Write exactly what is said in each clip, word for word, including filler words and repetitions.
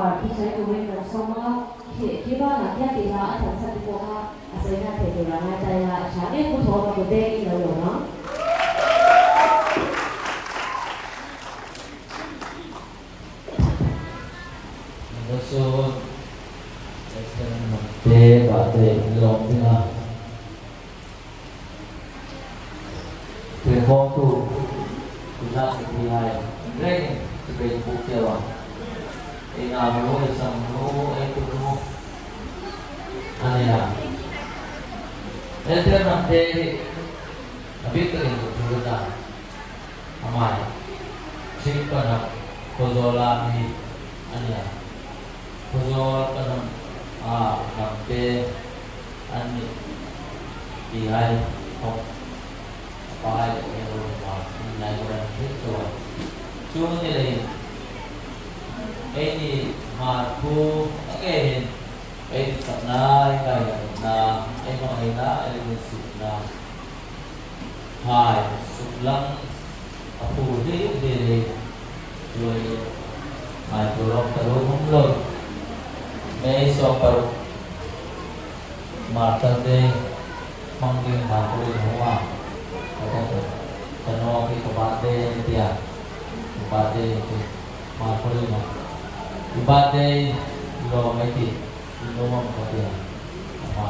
Thu saituhai kan sawm a, khi, khi bana kia ti hla a thaw chat ti pawh kha a seina thei tur a ngai ta ila, ṭha ngei Pu Thawma kut dingin lo lo ang. Nasa, S M Hnamte birthday lawm dinga. Tuikhawmtu, tuikhawmtu hai, reng, chibai buk te wa. Ei naunu, ei sangnu, ei tunu. A nia. Ei te nam te hi, a bik takin thu ta. Ama hi, Chingpa hnam, Khawzawl a mi, a nia. Khawzawl ka hnam, a, hnam te, an ni, ti hai, khawm. Pai, e, ro, ma, in lai, ro, an, hei, so. Chu ni le, ei ni, ma, thu, a, ke, hin, ei, sa, na, ei, ka, ya, na, ei, ma, ei, na, ei, ni, su, na. Hai, suklang, a, pu, hi, hi, hi. Chu, hai, chu, ro, ta, ro, hum, lo. Ei, so, pa, ro. Martyr Day hmang ding Markhawlien hung a. Ka, ka, ka, ka naw khi ka birthday a ni tia. Ka birthday chu Markhawlien a. Ka birthday lawm ei ti. Ka naw mam ka tia. Ka hma.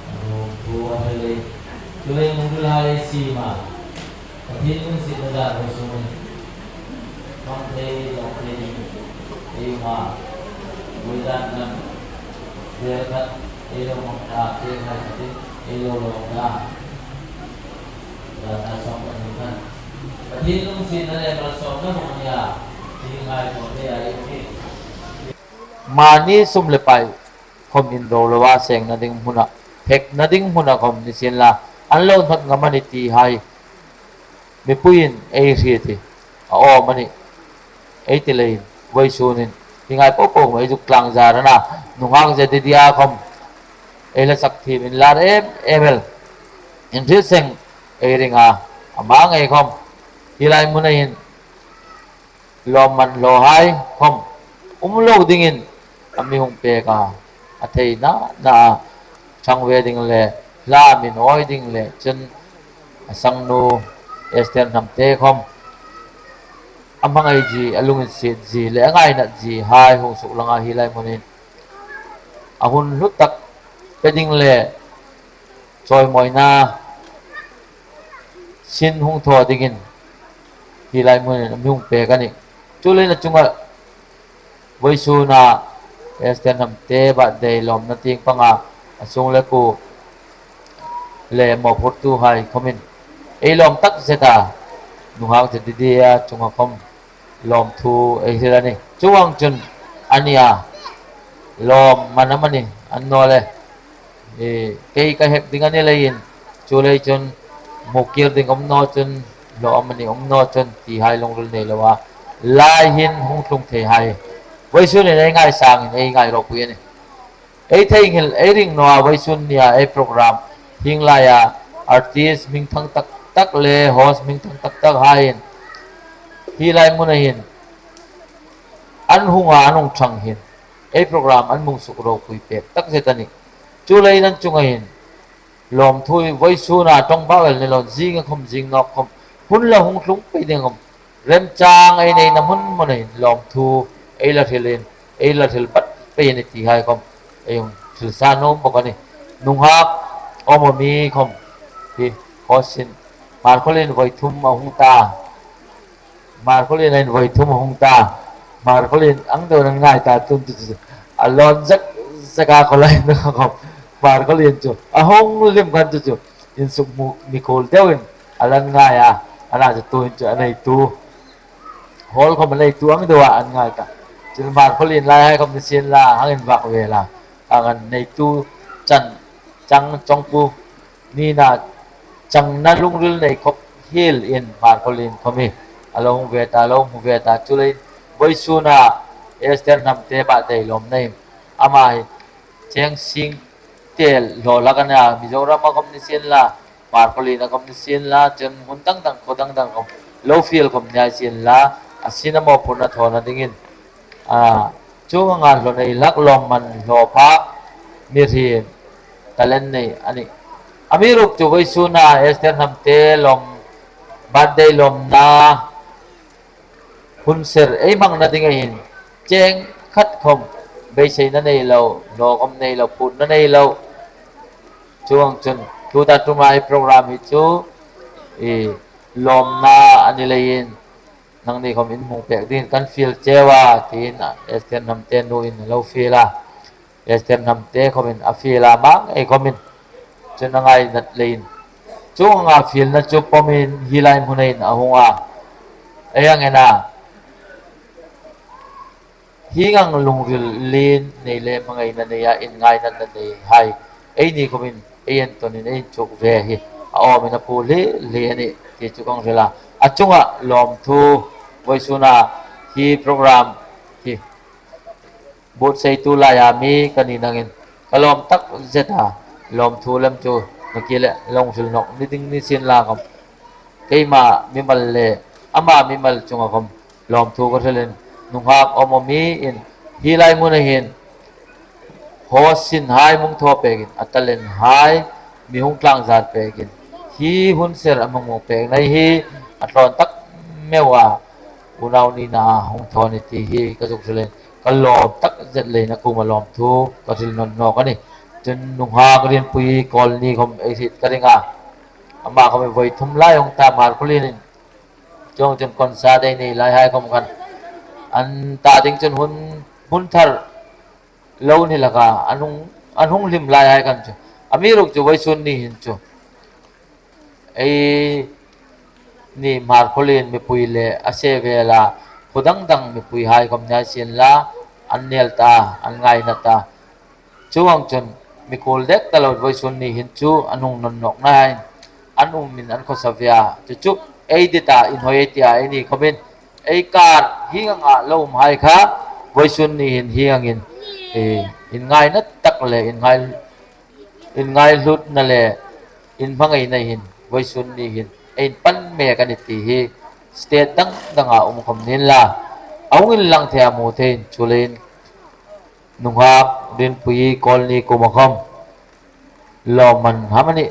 Ka naw thu a hre le. Chu le nung thu lai si ma. Pathien lungsietna zar vawisun hmang thei lawm thei ding ei um a, vawisun lam vel khat ei lo hmang ta, vel khat khatin ei lo lawm ta. Zan a sawm pahni khan Pathien lungsietna le malsawmna hung nia, ti ngai thaw thei a ei um hi. Mani sum le pai khawm inro loa sengna ding hmuna, phekna ding hmuna khawm ni sien la, an lo hnawt ngam a ni ti hai mipuiin ei hriet hi a awm a nih. Ei ti leiin, vawisun hin, hi ngai po po khawm ei zuk tlangzar a na, nunghak Jedidia khawm ei hla sak thiem inlar em em el. Inhriet seng ei ring a, ama ngei khawm hi lai hmuna hin lawmman hlawhai khawm um lo dingin a mi hung pek a, a theina na a ṭhang ve ding le hla mi nawi ding le chun a sangnu Esther Hnamte khawm a hmangai zie, a lunginsiet zie le a ngainat zie hai hung suklang a, hi lai hmunin a hun hlu tak pe ding le chawimawina sin hung thaw dingin hi lai hmunin a mi hung pek a nih. Chu leiin a chunga vawisuna Esther Hnamte birthday lawmna tieng panga a sung le kuo le mawphurtuhai khawmin ei lawm tak zet a, nunghak Jedidia chunga khawm lawmthu ei hril a nih. Chuong chun a nia, lawmman amanih, annawleh, e, kei ka hek ding a ni leiin, chu lei chun hmu kir ding um naw chun, lawm amanih um naw chun, ti hai lungril nei loa, lai hin hung tlung thei hai. Vawisun hin ei ngaisangin ei ngai ropui a nih. Ei theinghil, ei ring naw a, vawisun nia ei program hieng laia artist hmingthang tak tak le host hmingthang tak tak haiin hi lai hmuna hin an hung a, an hung ṭhang hin ei program an hung suk ropui pek tak zet a nih. Chu leiin an chunga hin lawmthu hi vawisuna ṭawngbau el ni loin zinga khawm, zing nawk khawm, hun la hung tlung pei ding khawm, remchang ei neina hmun hmuna hin lawmthu ei la hrilin, ei la hril bat pei a nih ti hai khawm ei hung hril sa nuom bawk a nih. Nunghak awm a mi khawm hi, host-in Hmarkhawlien voi thum a hung ta. Hmarkhawlien a hin voi thum a hung ta. Hmarkhawlien ang deuin an ngai ta tun tu chu. A lawn zek zek a, khawlai na khawm. Hmarkhawlien chu a hung lim khan tu chu. Insuk hmu mikhuol deuin a la ngai a. Ana chu tuhin chu a neitu, hall khawm a neitu ang deuin an ngai ta. Chu Hmarkhawlien lai hai khawm ni sien la, hang invak ve la. Ang an neitu chan chang chawngpu nina changna lungril nei khawp hielin Hmarkhawlien khawm hi a lo hung ve ta, lo hung ve ta. Chu leiin vawisuna Esther Hnamte birthday lawmna hin ama hi cheng sing tel hlaw hlak a nia, Mizorama khawm ni sien la, Hmarkhawliena khawm ni sien la, chun hmun dang dang, khaw dang dang khawm lo fiel khawm ni hai sien la, a sina mawphurna thawna dingin, a, Chuong anga hlaw nei hlak, lawmman, hlaw phak, mihriem, talent nei a nih. Amiruokchu vawisuna Esther Hnamte lawm, birthday lawmna hun ser ei hmangna dinga hin cheng khat khawm beiseina nei lo, hlaw khawm nei lo, phutna nei lo. Chuong chun tuta ṭuma ei program hi chu, i, lawmna a ni leiin nangni khawm in hmang pek dingin kan fiel cheu a, tiin Esther Hnamte nuin a lo fiel a. Esther Hnamte khawmin a fiel a, mang ei khawmin chun a ngainat leiin. Chuong anga fielna chu pawmin hi lai hmuna hin a hung a. Ei ang en a. Hieng ang lungril lien nei le hmangaina nei a, inngainatna nei hai eini khawmin ei entuonin ei inchuk ve hi a awmin a pu hle hle a nih ti chu kan hril a. A chunga lawmthu, vawisuna hi program hi buotsaitu laia mi ka ni nangin ka lawm tak zet a, lawmthu lem chu nakie le lo hril nawk ni ding ni sien la khawm, keima mimal le ama mimal chunga khawm lawmthu ka hrilin, nunghak awm awmin hi lai hmuna hin host-in hai hung thaw pekin, a talent hai mi hung tlangzar pekin, hi hun ser a hmang pekna hi a hlawn tak meu a, unau nina a hung thaw ni ti hi ka zuk hrilin, ka lawm tak zet leiin a kuoma lawmthu ka hril nawn nawk a nih. Chun nunghak Rinpui Colony khawm ei hriet ka ring a, ama khawm voi thum lai hung ta, Hmarkhawlienin. Chuong chun concert ei nei lai hai khawm khan an ta ding chun hun, hun thar lo ni hlak a, an hung, an hung hlim lai hai khan chu. Amiruokchu vawisun ni hin chu eini Hmarkhawlien mipui le a se vela khuo dang dang mipui hai khawm ni sien la, an nel ta, an ngaina ta. Chuong chun mi kul dek ta lo vawisun ni hin chu an hung nawn nawk nai, an umin an khawsa ve a. Chu chu ei dit a, inhawi ei ti a, eini khawmin ei kar hieng anga lo um hai kha vawisun ni hin hieng angin, e, inngaina tak le inngai, inngainatna le inhmangaina hin vawisun ni hin ei inpan mek a nih ti hi state dang danga um khawm ni inla, a hung inlang thei a, hmu thei in, chuleiin nunghak Rinpui Colony kuoma khawm lawmman amanih,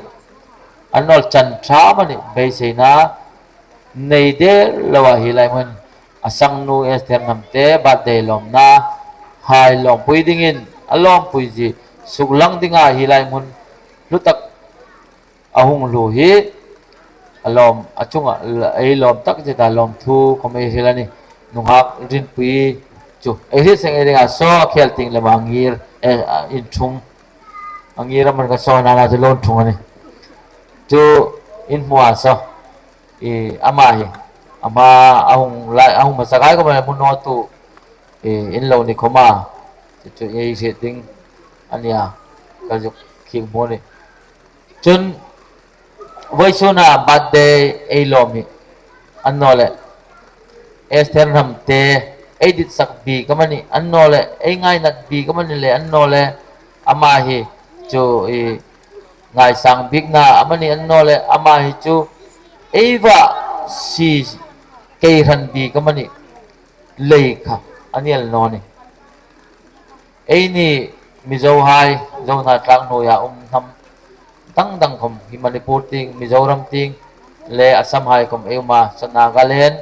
annawleh chan ṭha amanih, beiseina nei der loa hi lai hmun a sangnu Esther Hnamte birthday lawmna hai lawmpui dingin a lawmpuizie suklang dinga hi lai hmun hlu tak a hung hlu hi a lawm, a chunga ei lawm tak zeta lawmthu khawm ei hril a nih. Nunghak Rinpui chu ei hril seng ei dinga saw a khel tieng lema ngir, e, a inṭhung. A ngir a man kha saw nana chu lo inṭhung a nih. Chu in hmu a saw. I, ama hi, ama a hung lai, a hung hmasa khai khawm a hmu naw tu, i, in lo ni khawma. Chu chu ei hriet ding a nih a, ka zuk khik hmu a nih. Chun vawisuna birthday ei lawm hi, annawleh Esther Hnamte ei ditsak bik amanih, annawleh ei ngainat bik amanih le, annawleh ama hi chu i ngaisang bikna amanih, annawleh ama hi chu ei va sie kei hran bik amanih lei kha a ni el naw nih. Eini Mizohai, Zo hnathlak hnuoia um hnam dang dang khawm hi Manipur tieng, Mizoram tieng le Assam hai khawm ei um a, saw Nagaland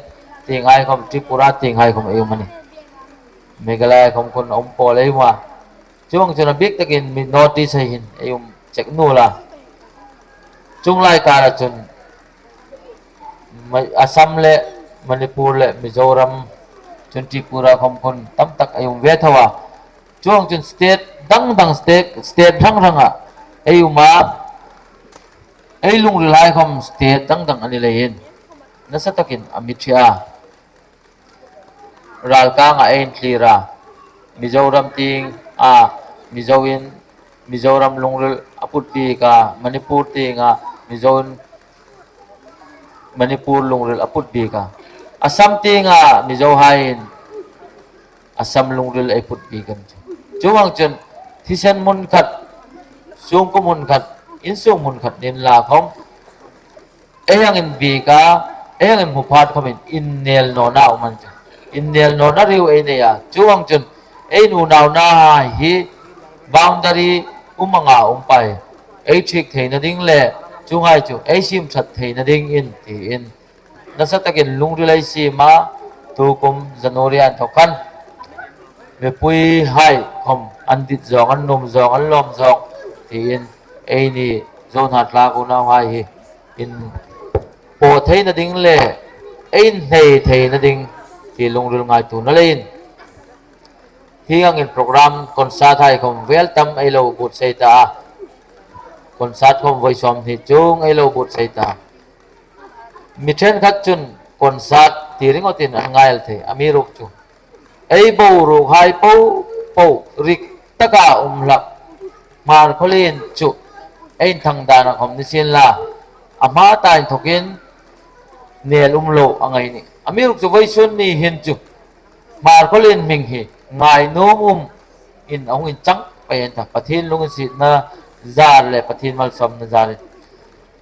tieng hai khawm, Tripura tieng hai khawm ei um a nih. Meghalaya khawm khun a um pawl ei um a. Chuong chun a bik takin mi North East hai hin ei um chek naw la. Chuong lai kara chun Ma-, Assam le Manipur le Mizoram, chun Tripura khawm khun tam tak ei um ve tho a. Chuong chun state dang dang, state, state hrang hranga ei um a. Ei lungril hai khawm state dang dang a ni leiin nasa takin a mi ṭhe a. Ralkanga ei inthlir a, Mizoram tienga Mizoin, Mizoram lungril a put bik a, Manipur tienga Mizoin, Manipur lungril a put bik a, Assam tienga Mizohaiin Assam lungril ei put bik a nih. Chuong ang chun thisen hmun khat, sungkuo hmun khat, insung hmun khat ni inla khawm, ei hang inbik a, ei hang inhmu phat khawmin innel nawna um a nih. Innel nawna riu ei nei a. Chuong ang chun Ei nunauna hai hi boundary um anga um pei, ei ṭhik theina ding le chuonghai chu ei siem ṭhat theina dingin tiin nasa takin lungril ei siem a, tukum January a inthok khan mipui hai khom an dit zawng, an nuom zawng, an lawm zawng tiin eini Zo hnathlak unauhai hi inpaw theina ding le ei inhnei theina ding ti lungril ngaituona leiin hi angin program concert hai khom vel tam ei lo buotsai ta a. Concert khom voi sawmhni chuong ei lo buotsai ta. Mi ṭhenkhat chun concert ti ringawtin an ngai el thei, amiruokchu ei boruokhai popo rik taka um hlak Hmarkhawlien chu ei inthang dana khom ni sien la, a hma ta inthokin nel um lo a ngai nih. Amiruokchu voisun ni hin chu Hmarkhawlien hming hi ngainuom umin a hung inchang pei an ta. Pathien lunginsietna zar le Pathien malsawmna zarin,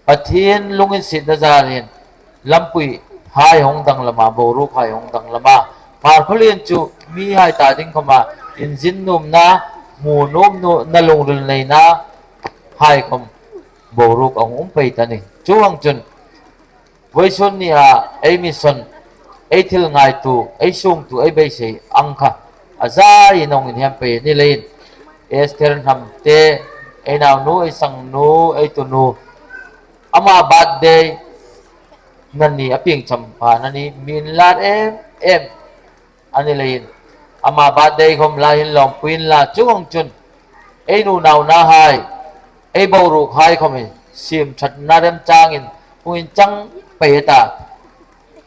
Pathien lunginsietna zarin lampuihai hung danglam a, boruokhai hung danglam a, Hmarkhawlien chu mihai ta ding khoma inzin nuomna, hmu nuomna, lungril neina hai khom boruok a hung um pei ta ni. Chuong ang chun voisun nia ei mission, ei thil ngaituo, ei suongtuo, ei beisei ang kha a zain a hung inhem pei ni leiin, Esther Hnamte, ei naunu, ei sangnu, ei tunu, ama birthday ni a pieng cham pha a ni, mi inlar em em a ni leiin, ama birthday khom la hin lawmpui inla. Chuong ang chun ei nunaunahai, ei boruokhai khom hi siem ṭhatna remchangin hung inchang pei ta.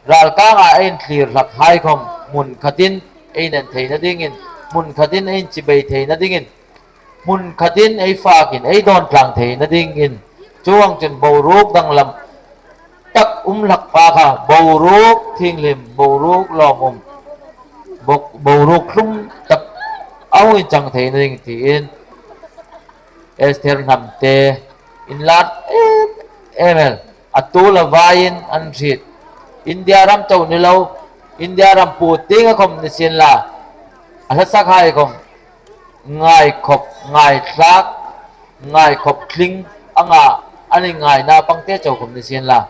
Ralkanga ei inthlir hlakhai khom hmun khatin ei nen theina dingin, hmun khatin ei inchibai theina dingin, hmun khatin ei fakin ei dawn tlang theina dingin, chuong ang chun boruok danglam tak um hlak pa kha boruok thienghlim, boruok lawmum, bo-, boruok hlum tak a hung inchang theina ding tiin Esther Hnamte inlar em em el. A tuol a vaiin an hriet, India ram chau ni lo, India ram puotienga khom ni sien la, a hlasakhai khom ngaikhop, ngaithlak, ngaikhop tling anga an inngaina pangte chau khom ni sien la,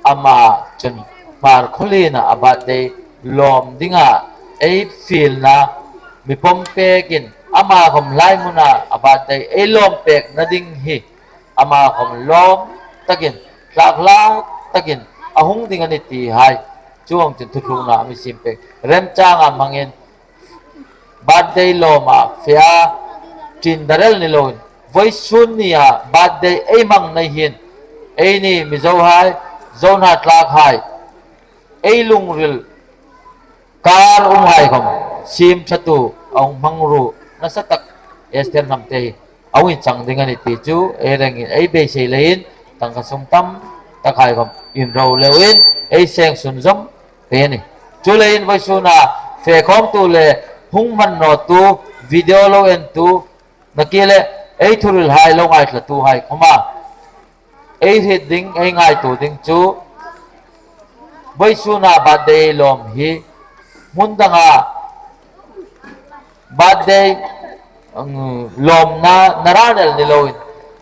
ama chun Hmarkhawliena a birthday lawm dinga ei fielna mi pawm pekin, ama khom lai hmuna a birthday ei lawm pekna ding hi ama khom lawm takin, hlak hlak takin a hung ding a ni ti hai chuong chun thutlukna a mi siem pek. Remchanga hmangin birthday lawma fe a ṭin dar el ni loin, voisun nia birthday ei hmang nei hin, eini Mizohai, Zo hnathlakhai, ei lungril kar umhai khom siem ṭhatu a hung hmangruo nasa tak Esther Hnamte hi a hung inchang ding a ni ti chu ei rengin ei beisei leiin tangka sum tam takhai khom inro loin ei seng sunzawm pei a ni. Chuleiin voisuna fe khawmtu le hung hmang nawtu, video lo entu, nakie le ei thuhrilhai lo ngaithlatuhai khoma ei hriet ding, ei ngaituo ding chu voisuna birthday lawm hi hmun danga birthday, um, lawmna naran el ni loin,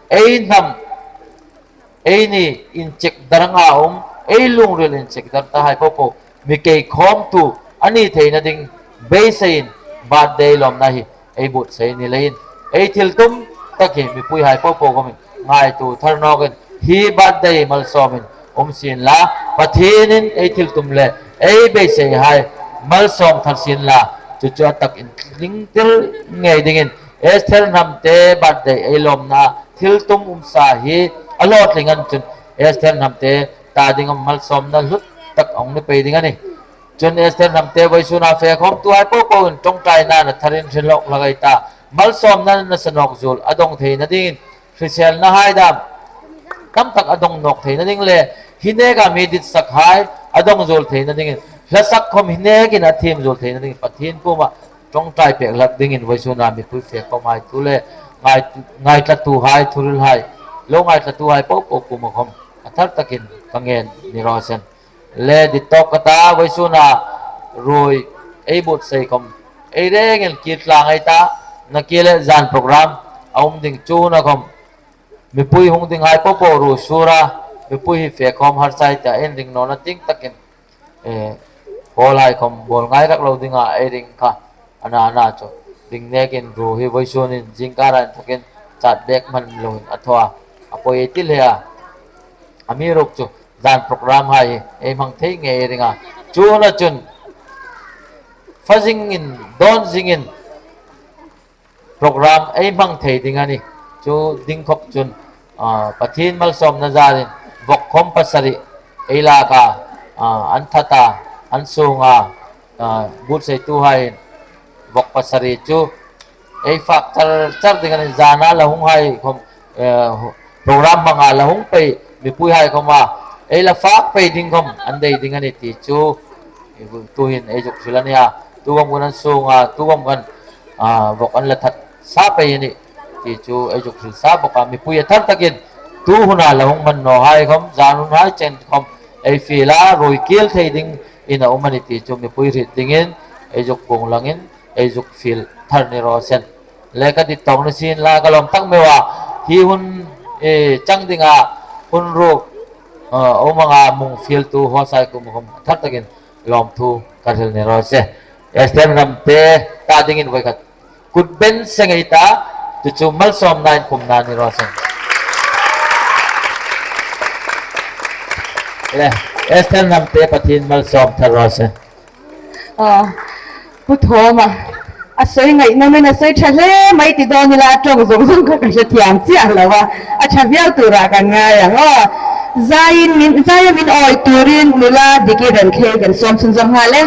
ei hnam, eini inchek dar anga um, ei lungril inchek dar tahai popo mi kei khawmtu a ni theina ding beiseiin birthday lawmna hi ei buotsai ni leiin, ei thiltum tak hi mipuihai popo khomin ngaituo thar nawkin, hi birthday malsawmin um sien la, Pathienin ei thiltum le ei beiseihai malsawm thar sien la, chu chu a tak intling tir ngei dingin Esther Hnamte birthday ei lawmna thiltum um sa hi a hlawtling an chun Esther Hnamte ta dinga malsawmna hlut tak a hung ni pei ding a ni. Chun Esther Hnamte voisuna fe khawmtuhai popoin ṭawngṭaina na tharin hrilawk hlak ei ta. Malsawmna nasa nawk zuol a dong theina dingin, hriselnahai dam tam tak a dong nawk theina ding le, hi neka mi ditsakhai a dong zuol theina dingin, hlasak khom hi nekin a thiem zuol theina dingin Pathien kuoma ṭawngṭai pek hlak dingin voisuna mipui fe khawmhai tu le ngai, ngaithlatuhai, thuhrilhai lo ngaithlatuhai popo kuoma khom a thar takin ka ngen ni raw se. Le dit tawk ka ta, voisuna ruoi ei buotsai khom Ei rengin kir tlang ei ta, nakie le zan program a um ding chu na khom. Mipui hung dinghai popo ruo sura, mipui hi fe khom harsa ei ta, ei ring nawna ding takin, eh, hall hai khom bawl ngai rak lo dinga ei ring kha. Ana, ana chu. Ring nekin ruo hi vawisun in zingkar inthokin chat bek hman loin a thaw a. A poi ei ti hle a. Amiruokchu zan program hai ei hmang thei ngei ei ring a. Chu huna chun fa zingin, dawn zingin program ei hmang thei ding a nih. Chu ding khop chun, ah, Pathien malsawmna zarin vawk khom pasari ei lak a, ah, an that a, an sung a, ah, buotsai tuhaiin vawk pasari chu ei fak char char ding a nih. Zana la hung hai khom, eh, program hmanga la hung pei mipuihai khoma ei la fak pei ding khom an dei ding a nih ti chu tuhin ei zuk hril a nih a. Tu khom kan an sung a, tu khom kan, ah, vawk an la that sa pei a nih ti chu ei zuk hril sa bawk a. Mipui a thar takin tu huna la hung hman nawhai khom, zan hun hai chen khom ei fiel a, ruoi kil thei dingin a um a nih ti chu mipui hriet dingin ei zuk puong langin ei zuk fiel thar ni raw se. Le ka dit tawk ni sien la ka lawm tak meu a. Hi hun, eh, chang dinga hun ruk, eh, um anga mung fieltu hosai kum khom thar takin lawmthu ka hril ni raw se. Esther Hnamte ta dingin voi khat kut ben seng ei ta, chu chu malsawmna inkhumna ni raw se. Le, Esther Hnamte Pathien malsawm thar raw se. Ah, Pu Thawma, a sawi ngaina min a sawi ṭha hle mai ti dawn ila, a ṭawng zawng zawng kha ka hre thiam chiah lo a, a ṭha viau tura kan ngai ang aw. Zaiin min, zaia min awi turin nula diki ren khei kan sawm chhunzawm nghal e.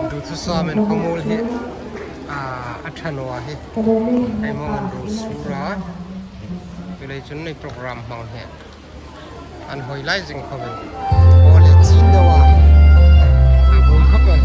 Duthusam inkhawmuol hi, a, a ṭha naw a hi. Hei mawng an ruo sur a. Chuleiin chun ei program hmang hi an hoi lai zing khawp el. Aw le, chin deu a. A bul khawp el.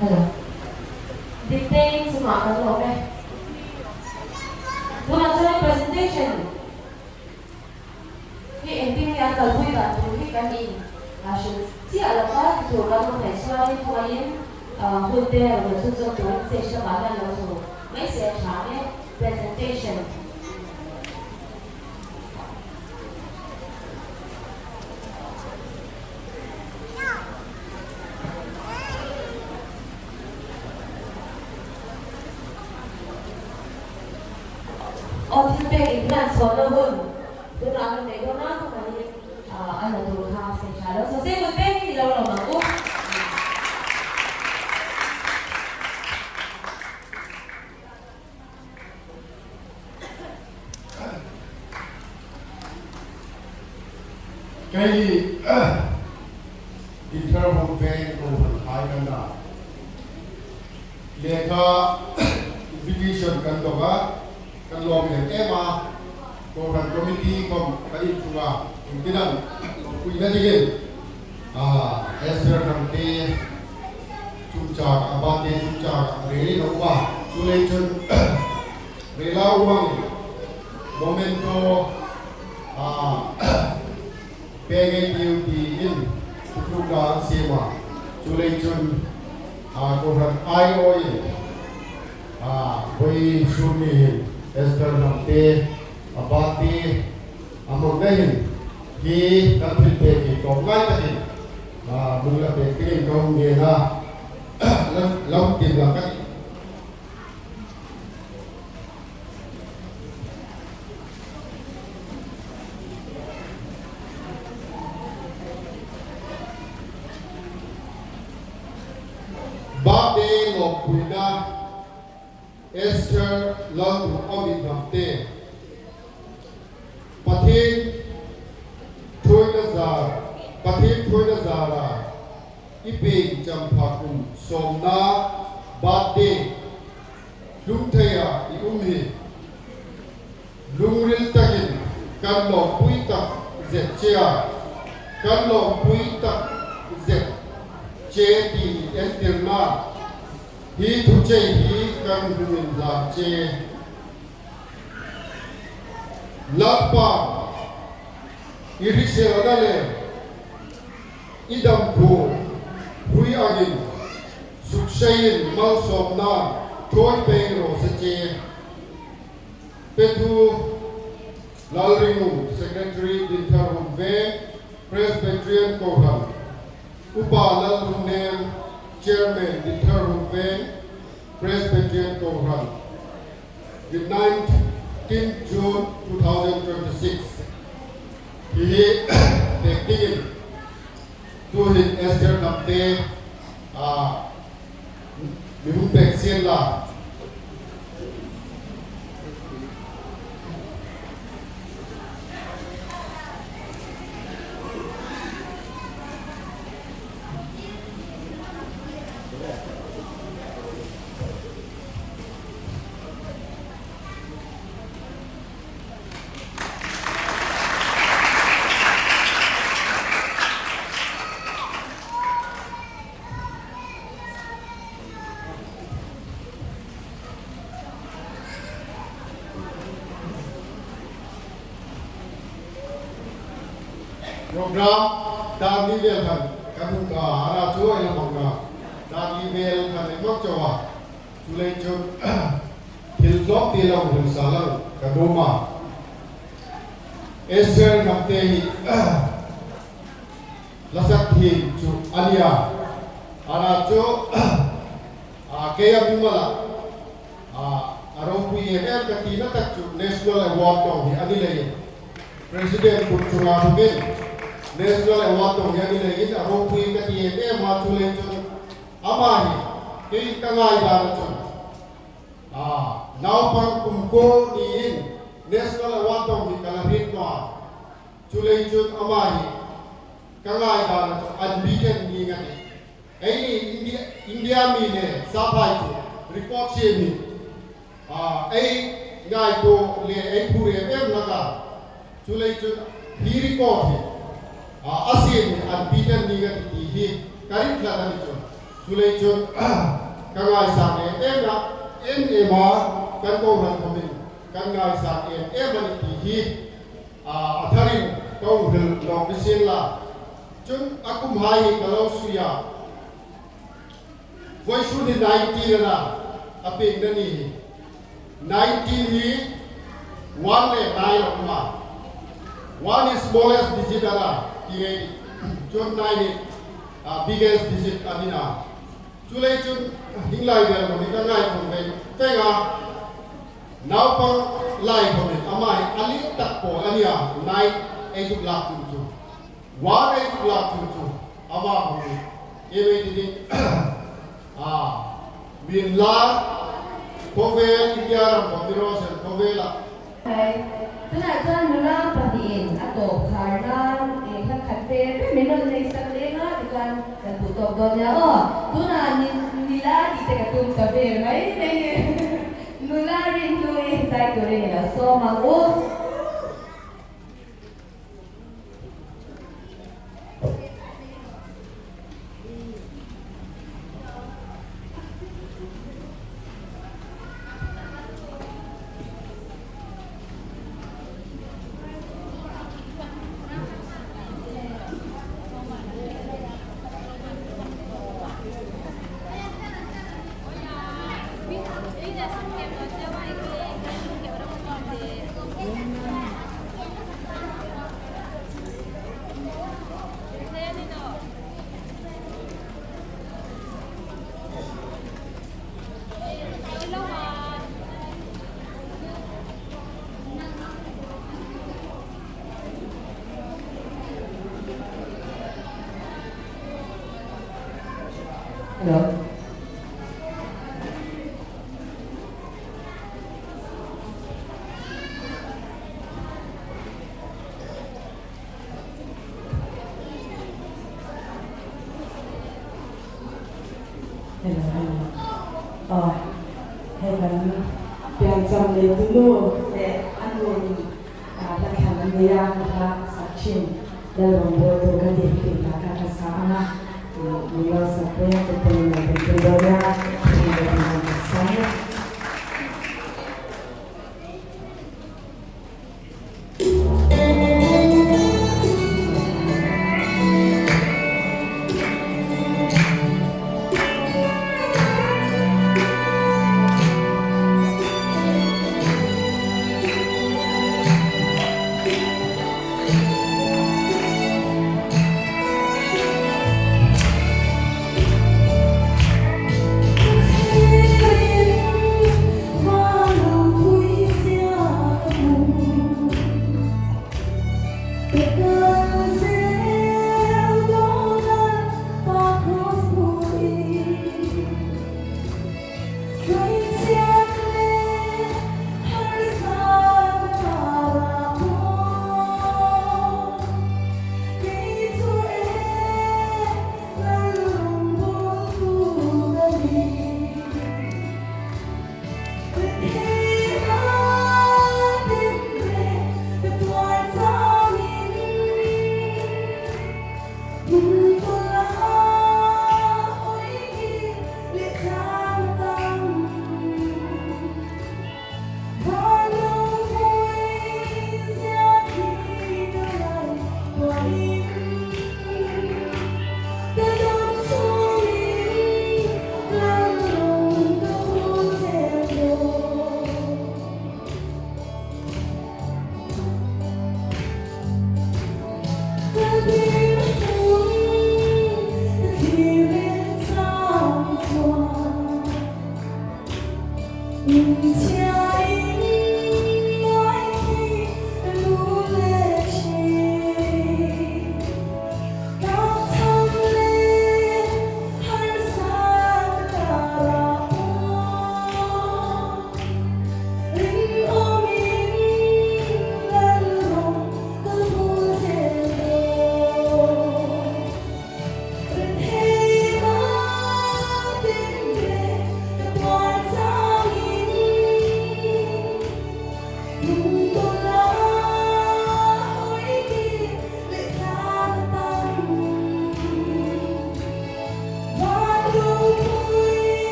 Hello. Dikte in suma ka lo pe. Tuna chuan presentation hi engtin nge a kalpui dan tur hi kan in, a, hril chiah lo va, ti tur kan hmu thei chuan, tuhin, a, hun te rawn chu chuan turin stage lamah hian lo chho mai se ṭha nge presentation. Aw, thil pek in hlan chhuahna hun. Tunah kan nei dawn a, tunah hi, ah, a la tur kha se ṭha lo. So, se hun pek in i lo lo mang u. Kei hi, Dinthar Home Veng kohran hai ka nih a. Lekha invitation kan dawng a, kan lawm em em a. Kohran committee khawm kan inchung a, engtin am lawmpuina dingin, ah, Esther Hnamte chungchang, a birthday chungchang rally lo awm a. Chuleiin chun rally awm angin memento, ah, pek ngei tiu tiin thutlukna an siem a. Chuleiin chun, ah, kohran aiawin, ah, vawisun ni hin Esther Hnamte a birthday a hmangna hin hi kan thil pek hi tlawmngai takin, ah, hmuna pek dingin ka hung ngen a, lam, lam tin lang ka ti. Birthday lawmpuina Esther Lalthuawmit Hnamte. Pathien thuoina zar, Pathien thuoina zara i pieng champha kum sawmna birthday tlung theia i um hi lungril takin kan lawmpui tak zet che a, kan lawmpui tak zet che ti entirna hi thu che hi kan hung inhlan che. Lalpa, i hriselna le i dam phu hrui angin sukseiin malsawmna thawi pei raw se che. Pethu Lalringum, Secretary, Dinthar Home Veng Presbyterian Kohran. Upa Lalrungneng, Chairman, Dinthar Home Veng Presbyterian Kohran. The nineteenth June two thousand twenty-six. Hi hi, pek dingin. Tuhin Esther Hnamte, ah, mi hung pek sien la. Program dan li vel khan kan hung ta a, a na chu a ina hmang na. Dan li vel khan ei hmang chauh a. Chuleiin chun thil tlawm ti lo hril sa lo ka nuom a. Esther Hnamte hi hla sak thiem chu a ni a. A na chu, a, kei a mimal a, a, a ropui em em ka tina tak chu National Award dawng hi a ni leiin, President kut chunga thukin National Award dawng hi a ni leiin a ropui ka ti em em a, chuleiin chun ama hi kei ka ngaidan a chun, a, naupang kum kuo niin National Award dawng hi ka la hriet naw a. Chuleiin chun ama hi ka ngaidan a chu unbeaten ni nga ti. Eini India, India mi le saphai chu record siem hi, a, ei ngaituo le ei phur em em hlak a. Chuleiin chun hi record hi, a, a siem hi unbeaten ni nga ti ti hi ka ring tlat a ni chu. Chuleiin chun ka ngaisang em em a, em em a, kan kohran khawmin kan ngaisang em em a nih ti hi, a, a tharin ka hung hril nawk ni sien la. Chun a kumhai hi ka lo sui a. Vawisun hi nineteen a na, a pekna ni hi. Nineteen hi one le nine a um a. One is smallest digit a na, ti nge ni. Chun nine hi, a, biggest digit a ni na. Chuleiin chun hieng lai vel khawm hi ka ngai khawm ve feng a. Naupang lai khawmin ama hi a lian tak po a nia, nine ei zuk lak chun chu. One ei zuk lak chun chu. Ama khawmin. Em ei ti ding. A. Min la. Khawvel India ram khawm ni raw se khawvel a. Hai. Tunah chuan nula pahnihin a tawp kharna, eh, hla khat ve ve min rawn nei sak leng a, tichuan kan hmuh tawk dawn nia aw. Tunah ni, nila tih te ka tum ta ve mai mai. Nula rinhlui zai turin i la sawm ang u. Hello. Hello, hello. Oh, hei kan pian cham le tu nu le an nu ni, ah, hla thlang an nei a, hla sak chin. Lalrawngbawltu kan ti hi tin ta ka ka sa ang a. Mi lo sak pui a, tu pui na tin tu do ya. Tin do na ka sa ya.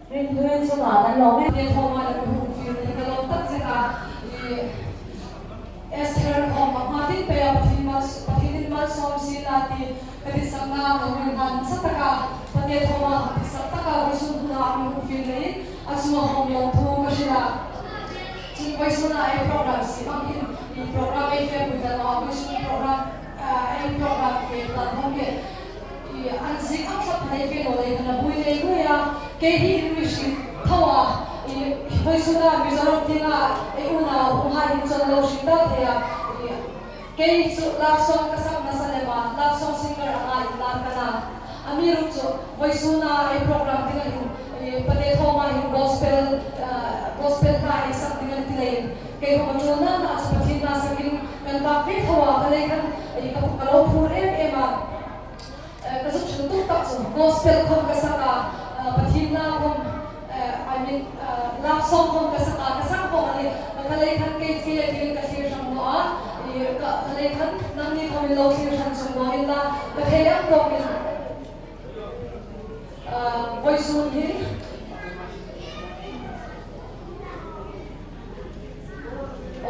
Rinhlui chunga kan lo ve. Pate Thawma le ka hung fiel hi ka lawm tak zet a. I Esther khawm a hma ding pei a, Pathien mal, Pathienin malsawm sien la ti ka tihsakna ka hung hlan nasa tak a. Pate Thawma ka tihsak tak a, vawisun huna a mi hung fiel leiin a chunga hawm lawm thu ka hril a. Chun vawisuna ei program siem ang hin, i program ei fepui ta naw a, vawisun program, ah, ei program fe ta naw hi. I, an ziek ang tlat phei fe naw lei khan a buoi lei buoi a, kei hi in mi hriet tho a, i, vawisuna Mizoram tienga ei unau hunghai hin chun lo hriet ta thei a, i, kei chu love song ka sak nasa lem a, love song singer anga inlan ka na. Amiruokchu vawisuna ei program dinga hin, i, Pate Thawma hin gospel, ah, gospel hla ei sak ding a ni ti leiin, kei khawm a ṭul nana chu Pathien hla sakin kan vak ve tho a, kha lei khan, i, ka, ka lo phur em em a. Eh, ka zuk hril tuk tak chu gospel khawm ka sak a, eh, Pathien hla khawm, eh, I mean, eh, love song khawm ka sak a, ka sak khawm a nih, kha lei khan kei, kei a ṭul ka thlir hran naw a, i, ka, kha lei khan nangni khawmin lo thlir hran chuong naw inla, ka thei ang bawkin, eh, vawisun hin,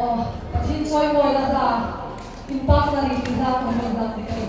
aw, Pathien chawimawina hla, inpakna ri ti hla ka hung hlan ding a nih.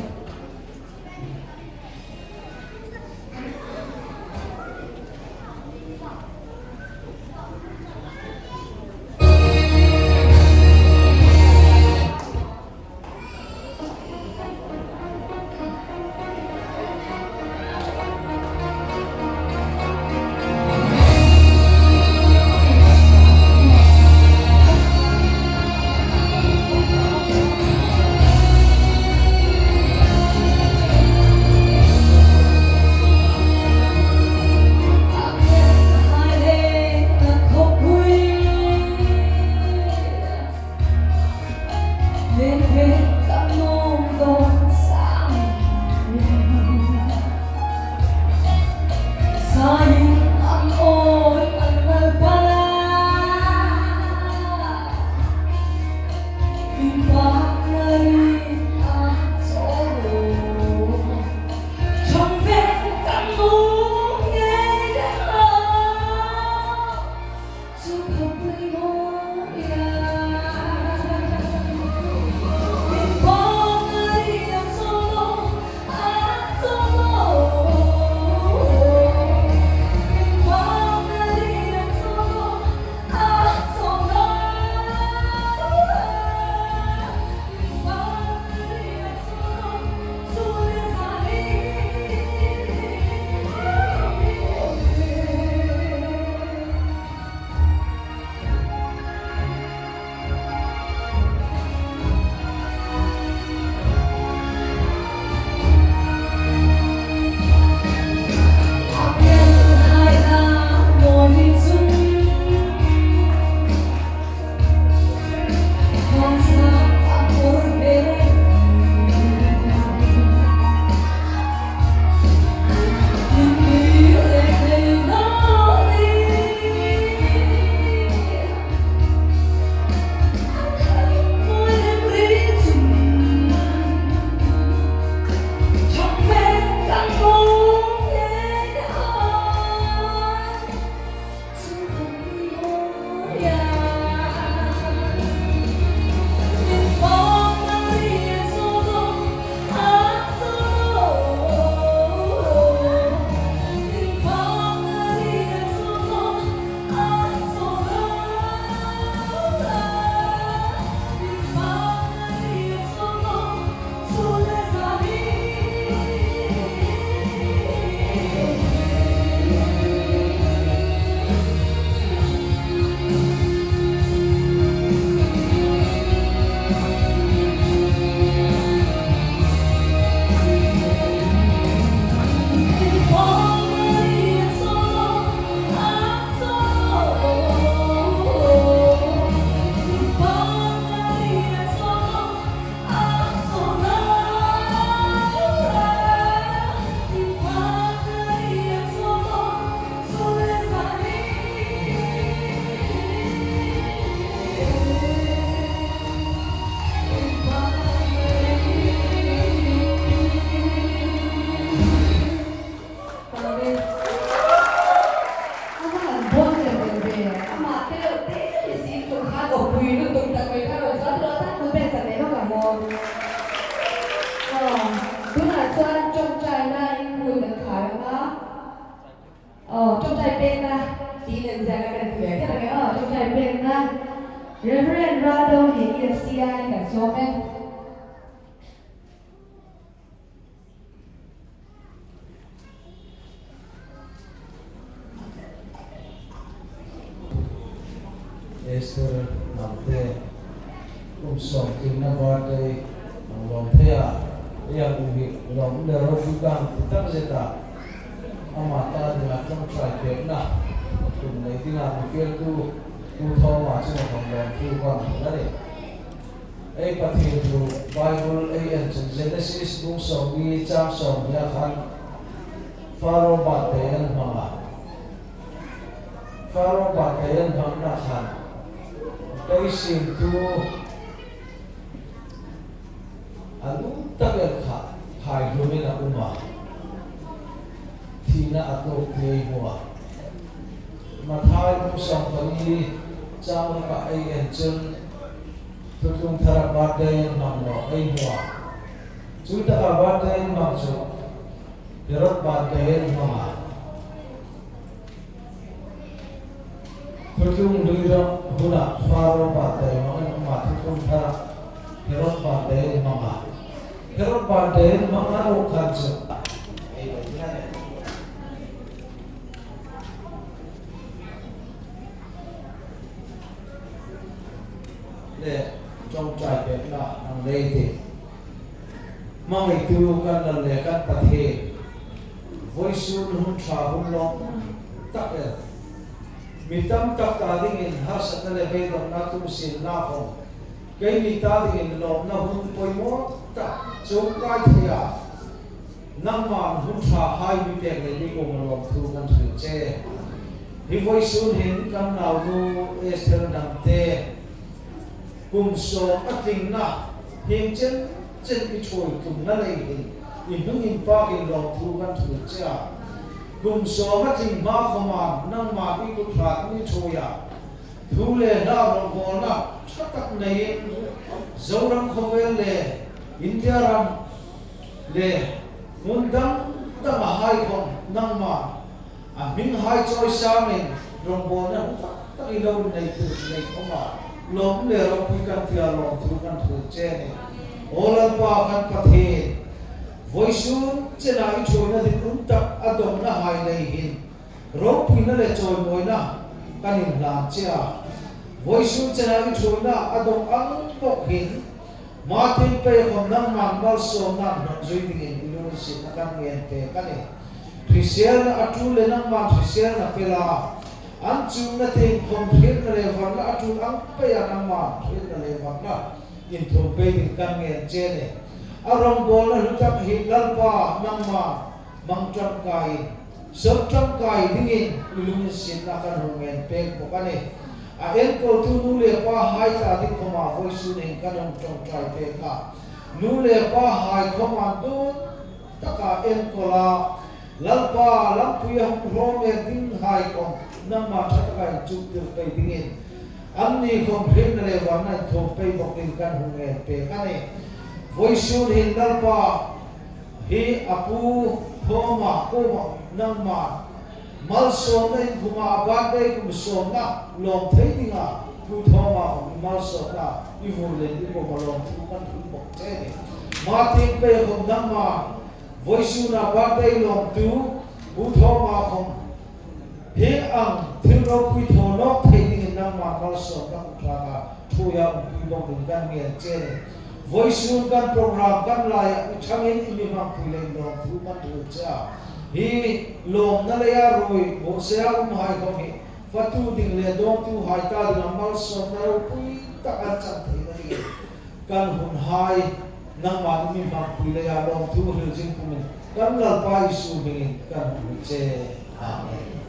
Chuan ṭawngṭaina inpuiin kan khar ang a. Aw, ṭawngṭai pekna, ti nen ziaka kan ti ve kher ang e, aw, ṭawngṭai pekna Reverend Rado Heni, E F C I, kan sawm e. Esther Hnamte, kum sawmthumna birthday a lawm thei a, ei ang u hi lawm le ropui kan ti takzet a, ama ta dinga ṭawngṭai pekna kum nei dinga mi fieltu Pu Thawma chunga kan lawmthu kan hril a nih. Ei Pathien thu Bible ei en chun Genesis bung sawmli chang sawmhnia khan Pharaoh birthday an hmang a. Pharaoh birthday an hmangna khan pei siemtu a lum tak el kha khai hlumin a um a. Thina a tuok ti ei hmu a. Mathai bung sawmpali chang ruk ei en chun Thuthlung Thara birthday an hmang naw ei hmu a. Chu taka birthday an hmang chu Herod birthday an hmang a. Thuthlung hlui ram huna Pharaoh birthday hmang an hmang a, Thuthlung Thara Herod birthday an hmang a. Herod birthday an hmang a ruk khan chu le ṭawngṭai pekna ang lei ti. Hmangaitu kan Lal le kan Pathien, vawisun hun ṭha hun lawm tak el, mi tam tak ta dingin harsatna le beidawngna tum sienla khom, keini ta dingin lawmna hun poimaw tak chungkai thei a, nangman hun ṭha hai mi pek leiin i kuoma lawmthu kan hril che. Hi vawisun hin kan naunu Esther Hnamte kum sawm a tlingna hieng chen chen i ṭhuoi tumna lei hin i hnung inpakin lawmthu kan hril che a. Kum sawm a tling hma khoma nangman i kut hratna i ṭhuoi a, thu le hla rawngbawlna ṭha tak neiin Zoram khawvel le India ram le hmun dang danga hai khom nangma a hminghai chawi sangin rawngbawlna hlu tak tak i lo nei tur nei khoma lawm le ropui kan tia lawmthu kan hril che a nih. Aw Lalpa kan Pathien, vawisun chena i ṭhuoina dinhmun tak a dawngna hai lei hin ropuina le chawimawina kan inhlan che a. Vawisun chena i ṭhuoina a dawng ang bawk hin, hma tieng pei khom nangman malsawmna hnawt zui dingin i lunginsietna kan ngen pek a nih. Hriselna a ṭul le nangman hriselna pe la, an chungna tieng khom hrietna le varna a ṭul ang peia nangman hrietna le varna inthuom pei ding kan ngen che a nih. A rawngbawlna hlu tak hi Lalpa nangman hmang ṭangkai, sawt ṭangkai dingin i lunginsietna kan hung ngen pek bawk a nih. A enkawltu nu le pahai ta ding khoma vawisun hin kan hung ṭawngṭai pek a. Nu le pahai khoma dawn taka enkawl a, Lalpa lampui a hung hraw mek dinghai khom nangma ṭha taka inchuktir pei dingin anni khom hrietna le varna inthuom pei bawk ding kan hung ngen pek a nih. Vawisun hin Lalpa, hi a Pu Thawma kuoma nangma malsawmna inkhuma a birthday kum sawmna lawm thei dinga Pu Thawma khom i malsawmna i vur leiin i kuoma lawmthu kan hril bawk che a nih. Hma tieng pei khom nangma vawisuna birthday lawmtu Pu Thawma khom hi ang thil ropui thaw nawk thei dingin nangma malsawmna kut ṭha taka ṭhuoia umpui bawk ding kan ngen che a nih. Vawisun kan program kan laia i ṭhangin i mi hmangpui leiin lawmthu kan hril che a. Hi lawmna leia ruoi bawhsea umhai khom hi fatu ding le dawngtuhai ta dinga malsawmna ropui tak an chang theina dingin kan hunhai nangman i mi hmangpui leia lawmthu hril zing pumin kan Lalpa Isu hmingin kan hril che. Amen.